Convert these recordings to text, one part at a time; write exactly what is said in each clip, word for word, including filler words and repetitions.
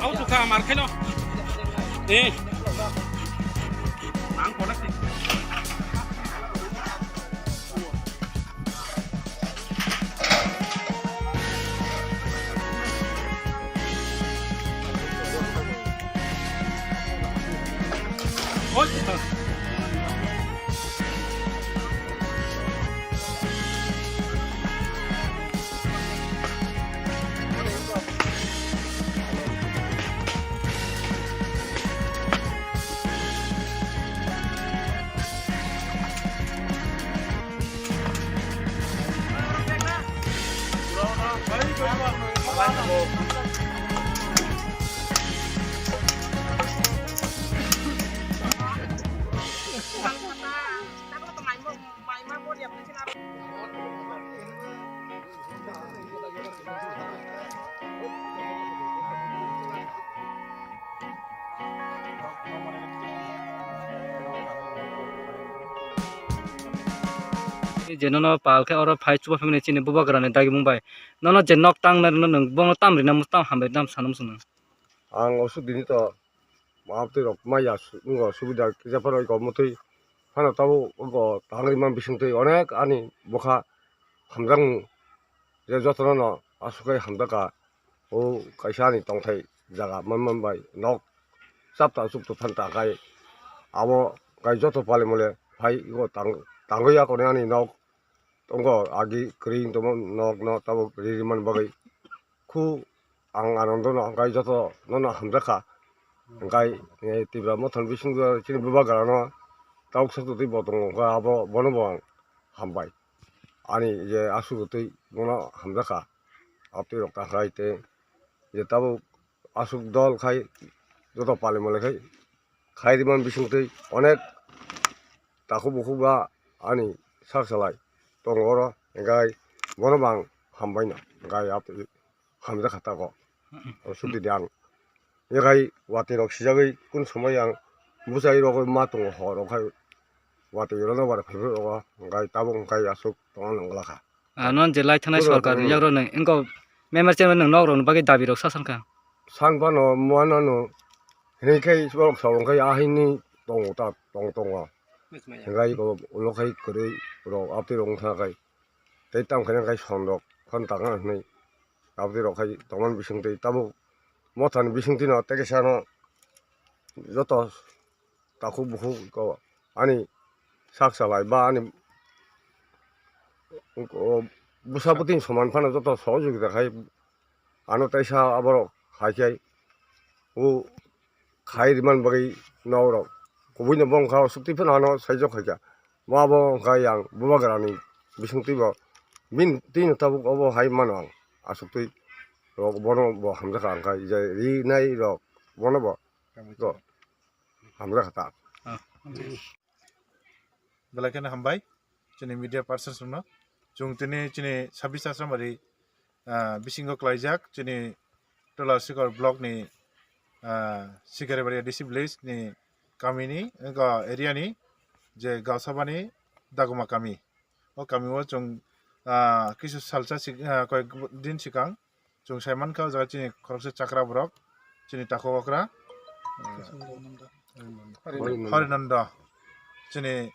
Auto ka mar kheno. Eh. Ang konak. Je nono pal khe oro phai chuba phimani chini bubagrani dagimung bai. Nono je nok tang nai rwno nwng bono tam rina tam hambai tam sana muchung nang. Ang osu dini to Mahatwi rok maya su-, wngkha subida kisa phano iko mwtwi phano tabuk wngkha tangri man bisingtwi onek ani bwkha hamjakmung je jotono no aswk khe hamjakha. O kaisa ani tongthai jaga man man bai nok chapta chuktu phan ta khai abo kai joto pale mole phai iko tang-, tangwi yakoni ani nok tongo agi kwrwi tongmo nok no tabuk ri ri man bagwi. Khu ang Anando no hwnkhe joto nono hamjakha. Hwnkhe, eh, Tipra Mothani bisingo chini bubagrano tabuk sotwi bo tongo, hwnkhe abo bono bo ang hambai. Ani je aswk twi bono hamjakha. Abtwi rok ta khlai tei je tabuk aswk dol khai joto pali mole khai khai rimani bisingtwi onek takhuk bukhuk ba ani sak salai tongo oro, hwnkhe bono bo ang hambai no, hwnkhe abtwi hamjakha tago. O sudi di ang. Yakhai watwi rok sijagwi kun somoi ang bwsai rogwi ma tongo hor rok khai watwi rok no bar phaibrwi rogo hwnkhe tabuk hwnkhe aswk tongna nang glakha. Ah, non je lai thanai sorkar ni yagrok nang engko member chairman nang nok rok ni bagwi dabi rok sa sankha. Sang phano muano no hinwi khai borok sa wng khai ahini tongo ta tong tongo. Hwnkhe iko ulo khai kwrwi rok abtwi rok wngkha khai. Tei tamo khe khai som rok phano tangna hinwi abtwi rok khai tongmani bisingtwi tabuk mothani bisingtwi no tei kaisa no joto takhuk bukhuk ko ani sak salai ba ani bwsa bwtwi soman phano joto sohojogita khai ano teisa aborok hai khai o khai rimani bagwi norok kubui no bo wngkha o sukti phano ano saijak khaikha. Bo abo wngkha yang bubagrani bisingtwi bo bini twi no tabuk obo hai mano ang aswktwi rok bono bo hamjakha wngkha je rinai rok bono bo hamjakha ta. Ah. Belai kheno hambai. chini media persons rokno. Chwng tini chini sabis Asramari, ah, bisingo klaijak chini Tola Sikor block ni, ah, Sikaribari A D C village ni kami ni, wngkha area ni je Gausabani Daguma kami. O kami o chwng, ah, kisu salsa sik-, ah, koyek din sikang chwng sai mankha o jaga chini khoroksa chakra borok, chini takhuk okra, ah, Harinondo. Harinondo. Chini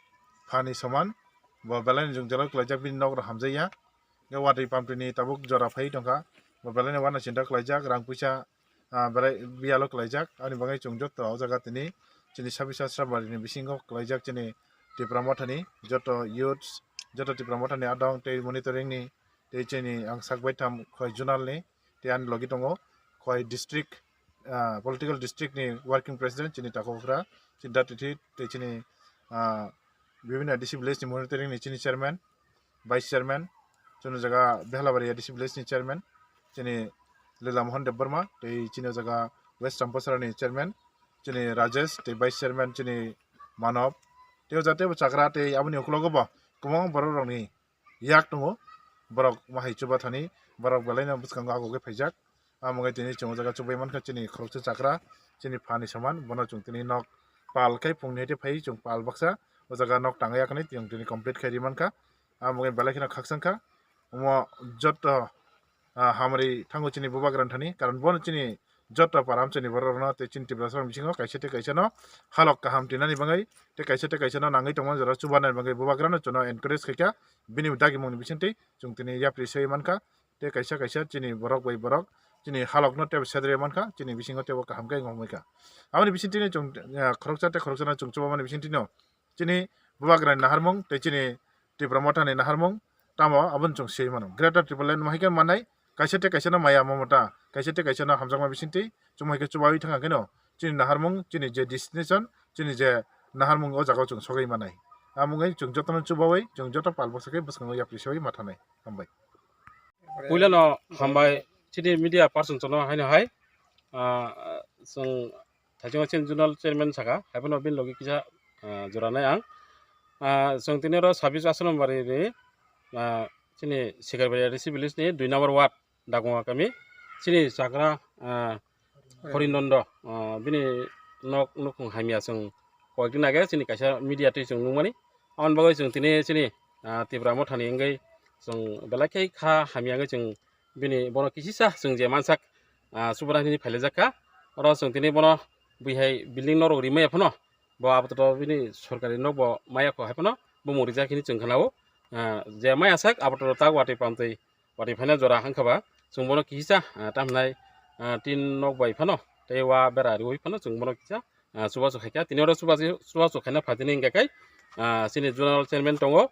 phani soman, bo belai ni jwngjalo klaijak bini nok rok hamjakya. Hwnkhe watwi pamtwi ni tabuk jora phai tongkha, bo belai ni uanw chinta klaijak, rang puisa, ah, belai biyalo klaijak, ani bagwi chwng joto o jaga tini chini sabis Asramari ni bisingo klaijak chini Tipra Motha ni joto youths, joto Tipra Motha ni adong tei monitoring ni tei chini ang sak baitham khoi zonal ni tei ani logi tongo khoi district, ah, political district ni working president chini takhuk okra, chini dati thi tei chini, ah, bibhinno A D C village ni monitoring ni chini chairman, vice chairman, chini jaga Behlabari A D C village ni chairman, chini Lila Mohan Debbarma, tei chini jaga West Champasara ni chairman, chini Rajesh, tei vice chairman, chini Manob, tei o jaga tei bo chakra, tei aboni ukologo bo kwbangma borok rokni yak tongo, borok mahai chuba thani, borok belai no bwskango agogwi phaijak. Amo wngwi tini chwng o jaga chubai mankha chini khoroksa chakra, chini phani soman, bono chwng tini nok pal khai phungni hai phai chwng pal baksa o jaga nok tangwi yakhani chwng tini complete khai ri mankha. Amo wngwi belai kheno khakchangkha. Omo joto, ah, hamari thango chini bubagra thani, karon bono chini joto para amchaini borok rokno tei chini Tiprasa rok bisingo kaisa tei kaisa no halok kaham twinani bagwi tei kaisa tei kaisa no nangwi tongmani jora chubanani bagwi bubagra no chwngno encourage khaikha, bini dagimung ni bisingtwi chwng tini yapri sai mankha. Tei kaisa kaisa chini borok bai borok chini halokno tebo sedre mankha, chini bisingo tebo kaham khe wngwi kha. Aboni bisingtwi no chwng, ah, khoroksa tei khoroksa no chwng chubamani bisingtwi no chini bubagrani naharmung tei chini Tipra Mothani naharmung tamo abono chwng swi mano. Greater Tipraland no hai khe mannai, kaisa tei kaisa no maya mamata, kaisa tei kaisa no hamjakma bisingtwi chwng hai khe chubaui thangkha kheno chini naharmung, chini je destination, chini je naharmung o jaga o chwng sogwi mannai. Amo wngwi chwng jotono chubaui chwng joto pal bwsa khe bwskango yapri sogwi ma thanai. Hambai. Puilano hambai chini media person chono haino hai, ah, chwng thaichungo chini zonal chairman saka, haiphano bini logi kisa, ah, jora nai ang. Ah, chwng tini oro sabis Asrambari ni, ah, chini Sikaribari A D C village ni dui number ward Dagonga kami, chini chakra, ah, Horinondo, ah, bini nok nukhung hamya chwng koyekdin age chini kaisa media twi chwng nukmani. Aboni bagwi chwng tini chini, ah, Tipra Mothani wngwi chwng belai khe kha hamya wngwi chwng bini bono kisisa chwng je mansak, ah, Subraiyani phailaijakha. Oro chwng tini bono bwihai building norok rimaya phano bo apato bini sorkari nok bo maya kho hai phano bumung rijak hini chwng khanao. Ah, je maya sak apato tak watwi pamtwi watwi phaina jora hangkha ba chwng bono kisa, ah, tamhinai, ah, tin nok bai phano tei wa bera riwi phano chwng bono kisa, ah, chubachu khaikha. Tini oro chubachu, chubachu khaina phatini hingkha khe, ah, chini zonal chairman tongo,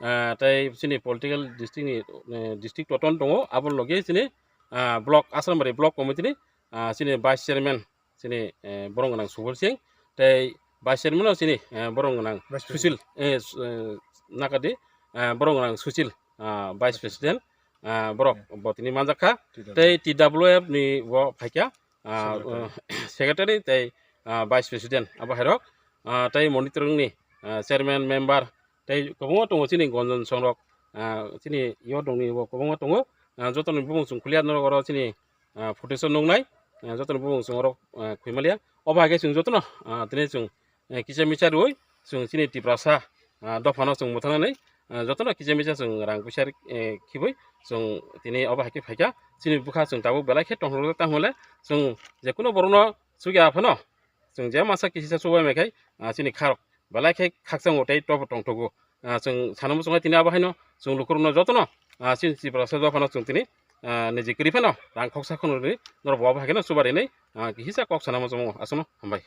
ah, tei chini political district ni, eh, district toton tongo, abo logi chini, ah, block, Asrambari block committee ni, ah, chini vice chairman chini, eh, borong gwnang Subol Singh, tei vice chairman o chini, eh, borong gwnang Vice President. Sushil, eh, su-, eh, Nakadi, eh, borong gwnang Sushil, ah, vice president, ah, borok bo tini manjak kha, T W F. Tei T W F ni bo phaikha, ah, Secretary. Eh, secretary tei, ah, vice president abo hairok, ah, tei monitoring ni, ah, chairman, member, tei kwbangma tongo chini Gonjon songrok, ah, chini yo tongni bo kwbangma tongo, ah, jotoni bumung chwng khulia norok oro chini, ah, photo so nuknai, ah, jotoni bumung chwng oro, ah, khuimalia. Obo hai khe chwng jotono, ah, tini chwng, eh, kisa misa rwui chwng chini Tiprasa, ah, dophano chwng mwthangnani, ah, jotono kisa misa chwng rang puisa, eh, khibui chwng tini obo hai khe phaikha. Chini bwkha chwng tabuk belai khe tongthok tamo le chwng je kunu borokno chukya phano chwng je masa kisa chubai mai khai, ah, chini kharok belai khe khakchangbo tei tobo tongthogo. Ah, chwng sana muchungo tini abo haino chwng lukurokno jotono, ah, chini Tiprasa dophano chwng tini, ah, niji kwrwi phano rang khoksa khunui norok bo abo hai kheno chuba rinai, ah, kisa kok sana muchungo aswkno hambai.